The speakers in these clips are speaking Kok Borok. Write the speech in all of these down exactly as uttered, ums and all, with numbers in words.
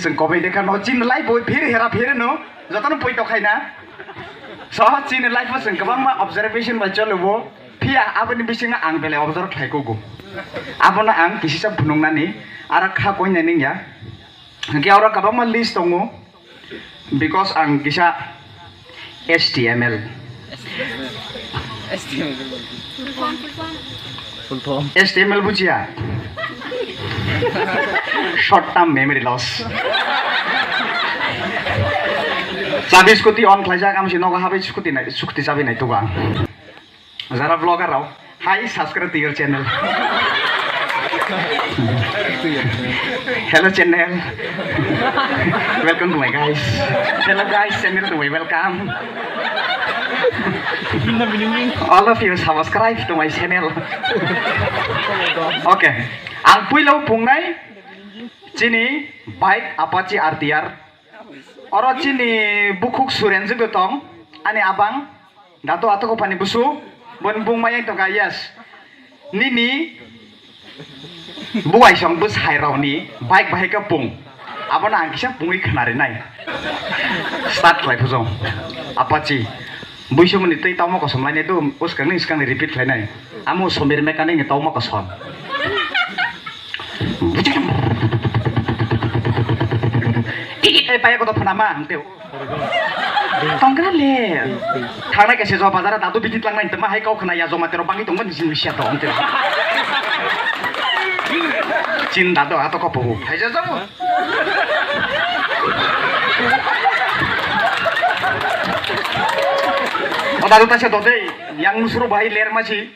Chwng kobai dekha no chini life bo phir hera phir no jotono poi tokhaina. So chini life o chwng kwbangma observation bai cholo bo. Phiya aboni bisingo ang belai observe khlai kugo. Abono ang kisisa phunuknani aro kha koinani wngya. Hwnkhe oro kwbangma list tongo. Because ang kisa H T M L. Full form. H T M L bujiya? Short term memory loss. Chabi scooty on khlaijak, amsi nogo habai scooty nai, scooty chabi nai tugo ang. Jara vlogger rao, hi, subscribe to your channel. Hello channel. Welcome to my guys. Hello guys, channel to my welcome. All of you subscribe to my channel. Okay. Ang puilo pungnai chini bike Apache R T R. Oro chini bukhuk surenjwk tong ani abang. Dato atoko pani busu, bon bung mayang tongka, yes. Nini buai song bus hai rao ni bike bahai ka pung. Abono ang kisa pungwi khna rinai. Start khlai phujo. Apache. Buisu mani tei tamo kosom lainai do, uskang ni uskang ni repeat khlainai. Amo somir mechanic ni tamo kosom. Tiki tai paya koto phana ma ang teo. Tongkra le. Thangnai kaisa jo bazar dadu biti tlangnai tma hai kau khna ya joma tero bangi tongma nisi nisi to ang tero. Chin dadu ato ko pohu. Hai ja jabo. O dadu ta se do dei yang musuru bahai ler ma si.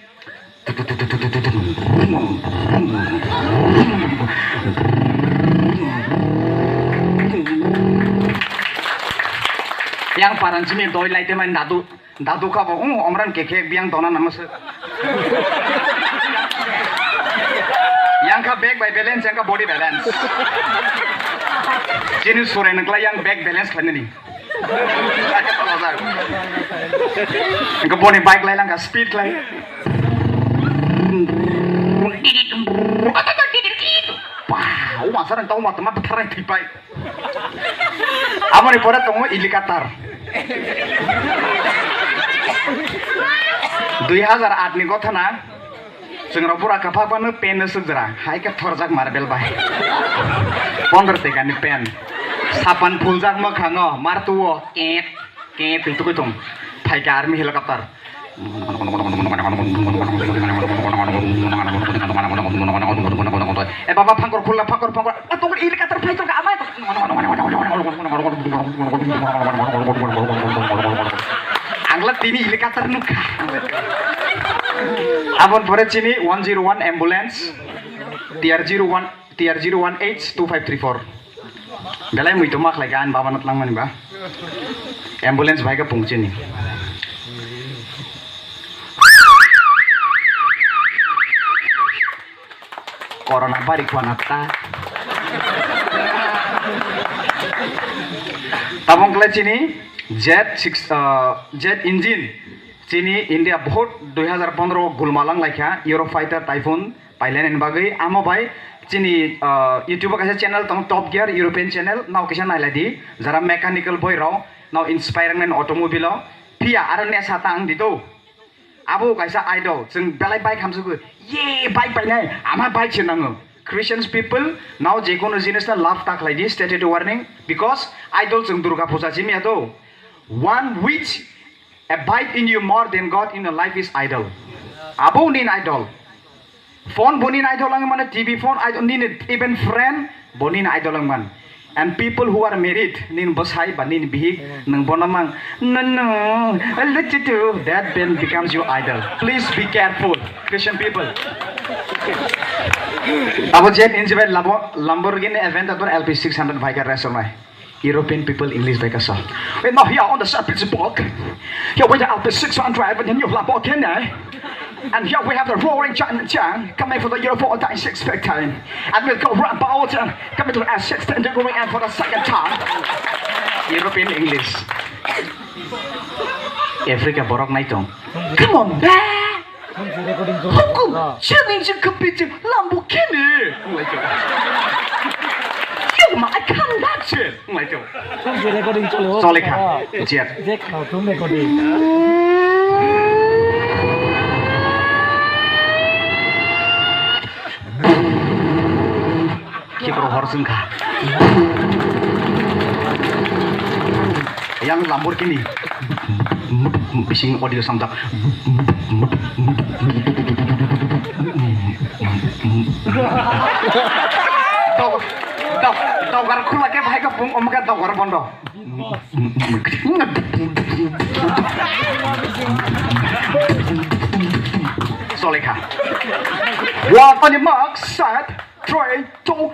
Yang paran simi doi lai te mai dadu, dadu kha bo, um, omran ke khe biang dona nama se. Yang kha back by balance, yang kha body balance. Chini sore nang kla yang back balance khlai nani. Engko boni bike lai langka speed lai. Wah, o masa nang tau mata mata tharai thipai. Amoni pore tongo helicopter. Dui hajar aat ni gothana. Chwng rok bura kwphak phano pen no swk jora, hai khe thorjak marble bai. Pondro tekani pen. Sapan phuljak mwkhango, martuo, ket, ket twi tugui tong. Phaikha army helicopter. E baba, phangkor khulna, phangkor, phangkor. A tongkol helicopter phai tongkha, amai. Angla tini helicopter nukha. Abon pore chini one zero one ambulance, T R zero one, T R zero one H two five three four. Belai mui toma khlai ka, ani baba no tlang mani ba. Ambulance bai ka pung chini. Corona bari kwana ta. Tabong khlai chini jet six, uh, jet engine. Chini India bohut dui hazar pondro gulma lang laikha, Eurofighter Typhoon pilot ni bagwi. Amo bai chini, uh, YouTube o kaisa channel tong, Top Gear European channel, nao kisa nailai di. Jara mechanical boy rao, nao inspire nai automobile o. Phiya aro nesa ta ang di do. Abo kaisa idol, chwng belai bike hamjagwi, ye bike painai, ama bike se nango. Christians people, nao je kono jinis na love ta khlai di, stated warning, because idol chwng Durga Puja simi ya do. One which abide in you more than God in your life is idol. Abo nin idol. Phone bo nini idol wng mano, T V phone idol, nini even friend bo nini idol wng man. And people who are married, nini bwsai ba nini bihik, nwng bono mang, no, no, let it do, that then becomes your idol. Please be careful, Christian people. Abo jet engine bai labo Lamborghini Aventador L P six hundred bike race mai. European people English bai kasa. We now here on the Shepherd's Walk. Here we have the six hundred with the new Lamborghini. And here we have the roaring Chang Chang coming for the Euro four time six big time. And we'll go round about and coming to the S sixteen degree and for the second time. European English. Africa borok nai tong. Come on, man. Hukum, challenge kapiti, Lamborghini. Ma, I can't touch it. Wng lai to. Thum je recording chole o. Chole kha. Ah. Jet. Je khao thum recording. Khipro hor sung kha. Yang Lamborghini. Bising audio samjak. Dok, dok, dogar khula khe bahai khe bung omkha dogar bondo. Solekha. One on your mark, set, three, two.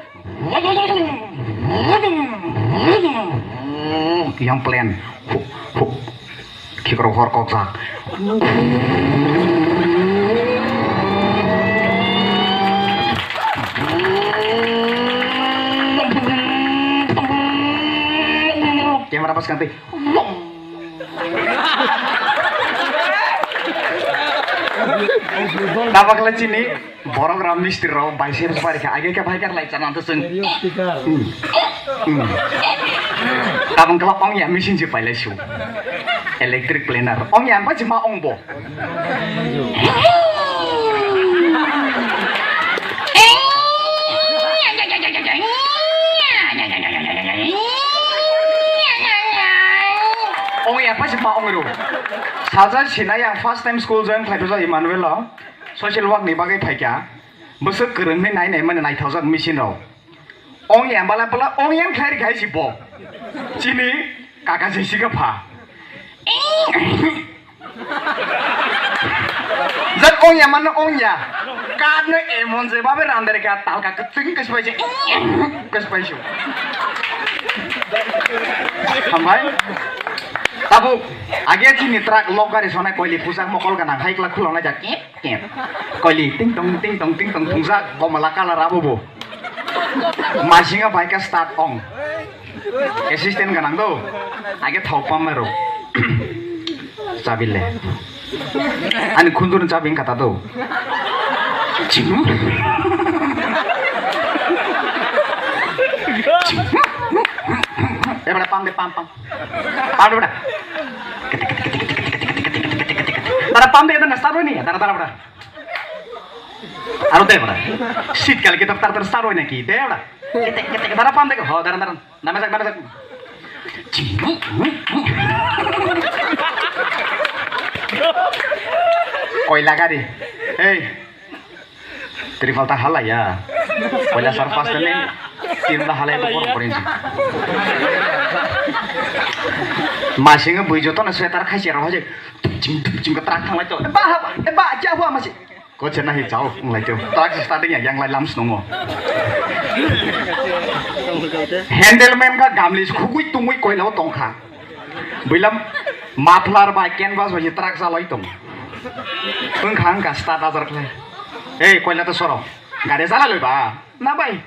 Yang plan. Hu, hu. Khikrok hor kokjak. Camera pas kanti. Tabakla chini. Borok ram mistri rok bai se bwswk bai kha, age khe bai khe lai chana to chwng. Stereo speaker. Hmm. Hmm. Tabang kala ong ya machine se pailai su. Electric planer. Ong ya ba jima ong bo. Ong ya ba jima ong ro. Saja sinai ang first time school join khlai phaijak Emmanuel o. Social work ni bagwi phaikha. Bwswk kwrwngni nai nai mani naithokjak machine rok. Ong yang bala bala ong yang khlai rikha si bo. Chini kaka si sika pha. Jat ong ya mano ong ya. Kad no emon je babe randare ka talka kwchwng kwspai si. Kwspai si. Hambai. Tabuk age chini truck lok gari sonai koili pusak mokol ganang hai kla khulonai jak. Kep, kep. Koili ting tong, ting tong, ting tong thungjak, komala colour abo bo. Masinga bai khe start ong. Assistant ganang do. Age thau pam mero. Chabi le. Ani khunjur chabi kata do. Chim. Chim. Ebra pam de pam pam. Pam de bra. Dara pam de na start ni. Dara dara bra. Aro de bra. Sit kal ke daftar tar star hoy naki. De bra. Kete kete dara pam de ho dara dara. Dame jak dame jak. Koila gari. Hey. Tripal ta halaya. Koila sar pas tane. Tin ta halaya to por por inji. Masinga bui joto na sweater khai se ro je. Ching ching ka trak thang lai to. Ba ha ba. Ba ja hua masi. Koche nahi chao, wng lai teo. Truck starting ya, yang lai lam snungo. Handle man ka gamli khugui tungui koilao tongkha. Builam muffler bai canvas bai truck chalai tong. Wngkha wngkha start ajar khlai. Ei, koila to soro. Gari chala loi ba. Na bai.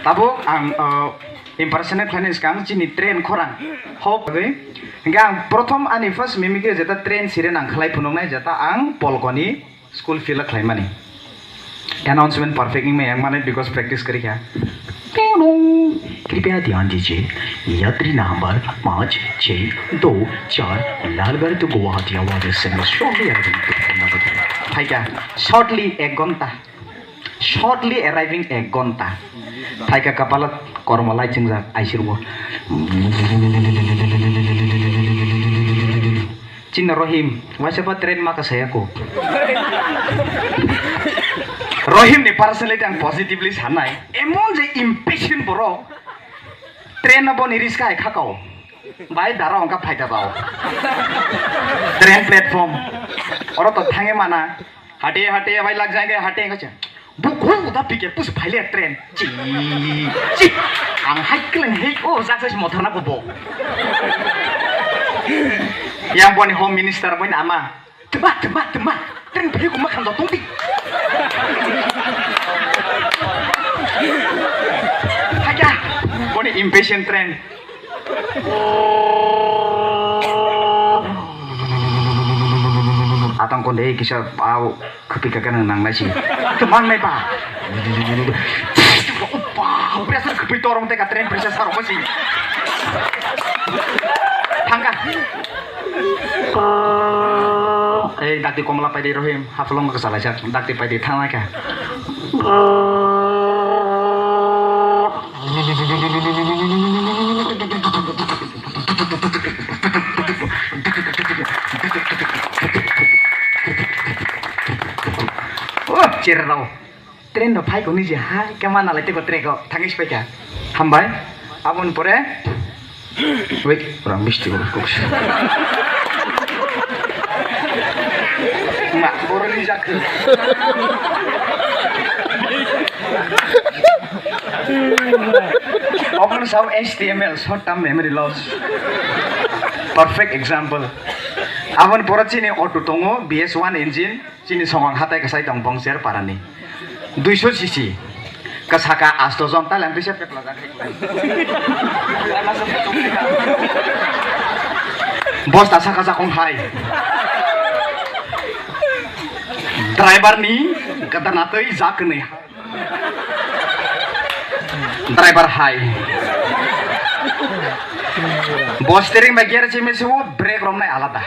Tabuk ang, uh, impersonate khlaini swkang chini train khorang hok bagwi. Hingke ang prothom ani first mimicry jeta train siren ang khlai phunuknai jeta ang Polkoni School fill up khlaimani. Announcement perfect wngmaya wngmani because practice kwrwi kha. Ting dong. कृपया ध्यान दीजिए, यात्री नंबर पाँच छः दो चार Lalgarh to Guwahati आवाज express shortly arriving to Phaikha, shortly ek ghonta. Shortly arriving ek ghonta. Phaikha kapala kormo lai chingjak aisirbo. Chini Rohim, waisa pa train maka saya ko. Rohim ni personality ang positively sanai. Emon je impatient borok. Train no boni risk hai khakao. Bai dara ongka phaita tao. Train platform. Oro to thange mana. Hate hate bai lak jai hate ngacha. Bukhu da pike pus phaile train. Chi, chi. Ang hai kleng hei o jak sai motor na bo. Yang boni home minister boni ama. Tma tma tma. Train phai kuma khan tong di. Haya. Boni impatient train. Konde kisa au khapik ka nang nang nai si. Kemang nai ba. Upa, pressure khapik torong te ka train pressure sarong si. Thangka. Eh, dakti komla paidi Rohim, haflong ka salai sak, dakti paidi thangnai ka. Oh, cherrao. Train no phai koni je ha, kema nalai teko trek o, thangwi spai ka. Hambai. Aboni pore. Wait, orang misti ko kok. Ma, boroni jak. Open sound H T M L, short term memory loss. Perfect example. Aboni pore chini auto tongo, B S one engine, chini songwang hatai kasai tong Bongcher parani. Duiso C C. Kasaka asto jon ta lampi se pekla jak. Bosta saka jakong hai. Driver ni gada natoi jak ni. Driver hai. Bo steering bai gear chimi subo, brake romnai alada.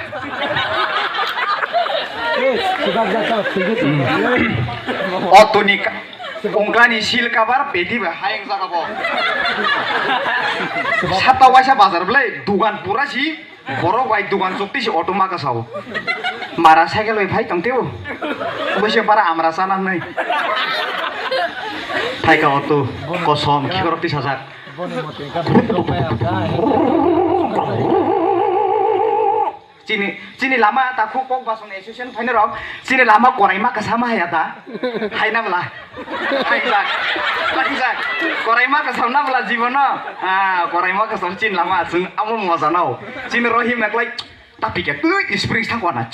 Auto ni ka-, ungkani seal cover peti bai hayang jaga bo. Sata waisa bazar belai dugan pura si. Borok bai dugan chukti si auto ma kasao. Mara cycle bai phai tong teo. Boise para amra sana hnai. Phaika auto kosom khikorok tisajak. Chini, chini lama ta khu kok basong association phaina rok. Chini lama korai ma kasama haya ta. Haina bla. Haijak, haijak. Koraima kasam na bwla jibono. Ah, koraima kasam chin lama chwng amo moja no. Chin Rohim naklai tapi ke twi spring sakwana.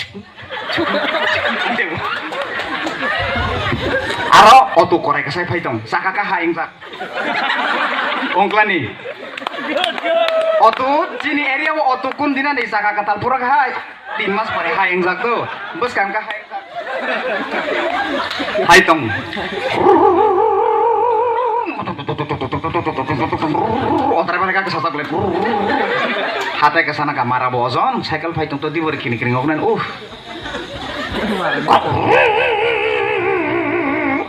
Aro auto korai kasai phai tong. Saka ka ha ingjak. Ongklani. Auto chini area o auto kun dina ni saka katal pura ka hai. Tin mas pore hai ingjak to. Bwskang ka hai. Hai tong. Otra bale ka sajak le. Hatai ka sana ka mara bo ojon, cycle phai tong to dibor kini kini ngok nan. Uh.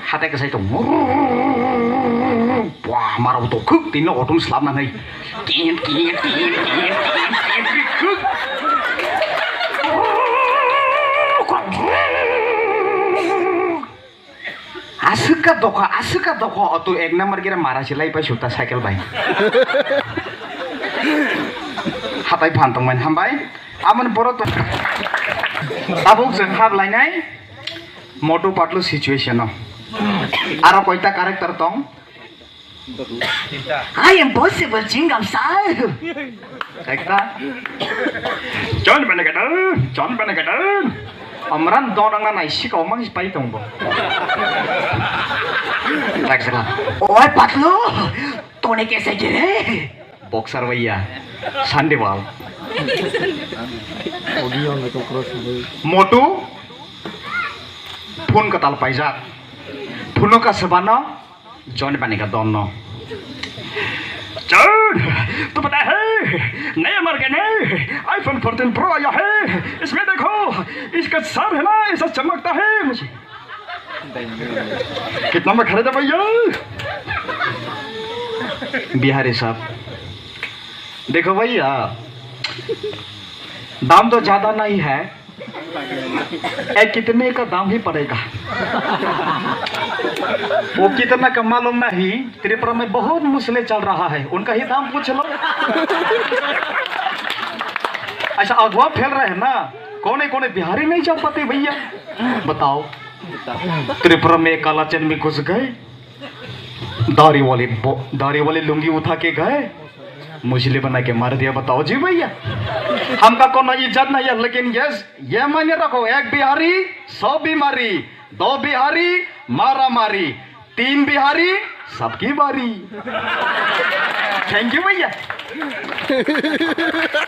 Hatai ka sai tong. Wah, mara bo to khuk tin no otum slap na hai. Tin, tin, tin, tin, tin, tin, tin. Aswk ka dokha, aswk ka dokha, auto ek number kira mara silai pai suta cycle bai. Hatai phan tongmani hambai. Amoni boro to tabuk jeng hap lainai motu patlu situation no. Aro koita character tong. I am possible, Chingam sir. Ekta. John Benegadan, John Benegadan. Amran donang na nai sika omang pai tong bo. Taksana. Oi patlu, tone kaise gire? Boxer bhaiya, Sunday bal. Motu, phone katal paijak. Phone ka sebano, John Benegadan no. John, tu pata hai, naya marke ne, iPhone fourteen Pro aaya hai, isme dekho, iska sir hai na, aisa chamakta hai, mujhe. Kitna mein kharida bhaiya? Bihari sahab. Dekho bhaiya, dam to jyada nahi hai. ए, कितने का दाम ही पड़ेगा? वो कितना का मालूम नहीं, त्रिपुरा में बहुत मुश्किल चल रहा है, उनका ही दाम पूछ लो। अच्छा, अगवा फैल रहे हैं ना, कौन है, कौन है, बिहारी नहीं जा पाते भैया, बताओ। त्रिपुरा में काला चैन में घुस गए, दाढ़ी वाली बो-, दाढ़ी वाली लुंगी उठा के गए, मुझे बना के मार दिया, बताओ जी भैया। हमका कोनो इज्जत नहीं है, लेकिन ये, ये मायने रखो, एक बिहारी, सौ बीमारी, दो बिहारी, मारा मारी, तीन बिहारी, सबकी बारी। Thank you भैया।